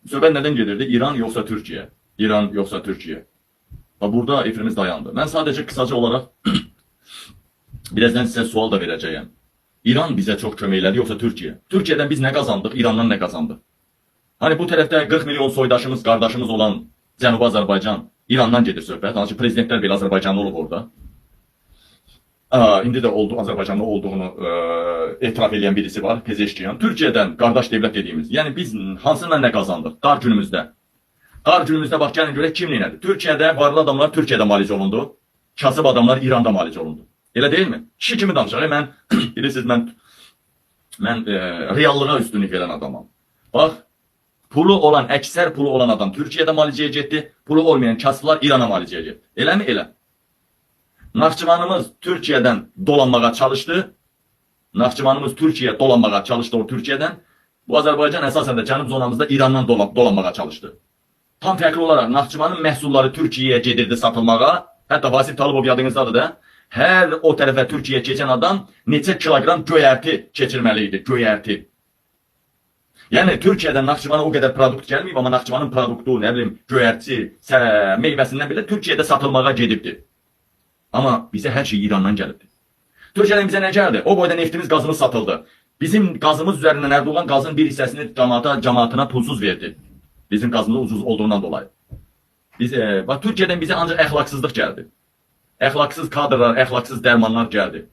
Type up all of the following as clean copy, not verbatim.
Söhbət nədən gedirdi? İran yoxsa Türkiyə? İran yoxsa Türkiyə? Və burada efirimiz dayandı. Mən sadəcə qısaca olaraq birazdan sizə sual da verəcəyəm. İran bizə çox kömək elədi yoxsa Türkiyə? Türkiyədən biz nə qazandıq, İrandan nə qazandıq? Hani bu tərəfdə 40 milyon soydaşımız, qardaşımız olan Cənubi Azərbaycan, İrandan gedir söhbət. Hansı ki prezidentlər belə Azərbaycanlı olub orada. İndi də oldu Azərbaycanlı olduğunu etiraf edən birisi var, Pezeşkiyan. Türkiyədən qardaş dövlət dediyimiz. Yəni biz hansından nə qazandıq dar günümüzdə? Dar günümüzdə bax gəlin görək kim nə elədi. Türkiyədə varlı adamlar Türkiyədə müalicə olundu. Kasıb adamlar İranda müalicə olundu. Elə deyilmi? Kişi kimi danışaq. Mən bilirsiniz mən reallığa üstünlük verən adamam. Bax, pulu olan, əksər pulu olan adam Türkiyədə müalicəyə getdi, pulu olmayan kasıblar İrana müalicəyə getdi. Eləmi? Elə. Naxçıvanımız Türkiyədən dolanmağa çalışdı. Naxçıvanımız Türkiyəyə dolanmağa çalışdı o Türkiyədən. Bu Azərbaycan əsasən də cənub zonamızda İrandan dolanmağa çalışdı. Tam fərqli olaraq Naxçıvanın məhsulları Türkiyəyə gedirdi satılmağa. Hətta Vasif Talıbov yadınızdadır da. Hər o tərəfə Türkiyəyə keçən adam neçə kiloqram göyərti keçirməli idi, göyərti. Yəni Türkiyədən Naxçıvana o qədər produkt gəlməyib, amma Naxçıvanın produktu, nə bilim, göyərti, meyvəsindən belə Türkiyədə satılmağa gedibdi. Amma bizə hər şey İrandan gəlibdi. Türkiyədən bizə nə gəldi? O boyda neftimiz, qazımız satıldı. Bizim qazımız üzərindən Erdoğan qazın bir hissəsini cəmaatına pulsuz verdi. Bizim qazımız ucuz olduğundan dolayı. Bax Türkiyədən bizə ancaq əxlaqsızlıq gəldi. Əxlaqsız kadrlar, əxlaqsız dərmanlar gəldi.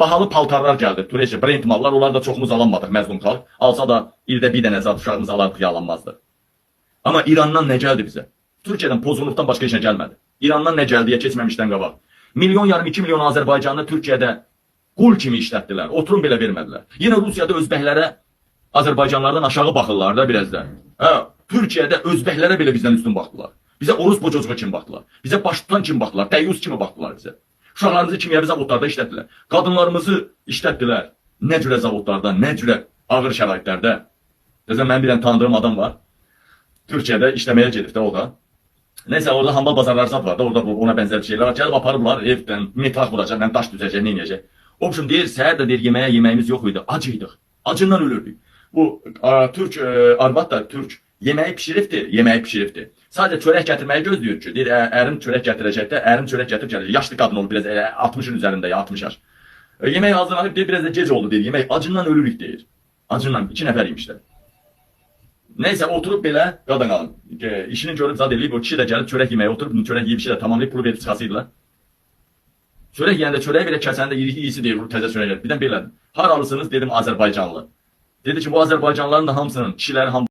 Bahalı paltarlar gəldi. Türkiyə brend mallar, onlar da çoxumuz alanmadıq, məzlum xalq. Alsa da ildə bir dənə zat uşağımız alardıq, yalanmazdı. Amma İrandan nə gəldi bizə? Türkiyədən pozğunluqdan başqa heç nə gəlmədi. İrandan nə gəldiyə keçməmişdən qabaq. Milyon yarım, 2 milyon Azərbaycanlı Türkiyədə qul kimi işlətdilər. Oturum belə vermədilər. Yenə Rusiyada özbəklərə Azərbaycanlardan aşağı baxırlar da biraz da. Hə, Türkiyədə özbəklərə belə bizdən üstün baxdılar. Bizə orospu çocuğu kimi baxdılar. Bizə baş tutan kimi baxdılar. Dəyyus kimi baxdılar bizə. Uşaqlarımızı kimyəvi zavodlarda işlətdilər. Qadınlarımızı işlətdilər. Nə cürə zavodlarda, nə cürə ağır şəraitlərdə. Məsələn, mənim bir dənə tanıdığım adam var. Türkiyədə işləməyə gedib də o da. Neysə orada hambal bazarları zad var da, orada bu, ona bənzər şeylər var. Gəlib aparıblar evdən, metal vuracaq, nə daş düzəcək, nə eləyəcək. Obşum deyir, səhər də deyir, yeməyə yeməyimiz yox idi, ac idik. Acından ölürdük. Bu türk arvad da türk yeməyi pişiribdi, yeməyi pişiribdi. Sadəcə çörək gətirməyi gözləyir ki, deyir, ərim çörək gətirəcək də, ərim çörək gətirib gələcək. Yaşlı qadın olub biraz, 60-ın üzərində ya 60 yaş. Yemək hazırlanıb deyir, biraz da gec oldu deyir. Yemək acından ölürük deyir. Acından iki nəfər imişlər. Neysə oturub belə qadın qalın. İşini görüb zad eləyib, o kişi də gəlib çörək yeməyə oturub, çörək yeyib işi də tamamlayıb pulu verib çıxasıydılar. Çörək yeyəndə çörəyi belə kəsəndə iri iyisi deyir, təzə çörək. Birdən belədir. Haralısınız? Dedim Azərbaycanlı. Dedi ki, bu Azərbaycanlıların da hamısının kişiləri hamı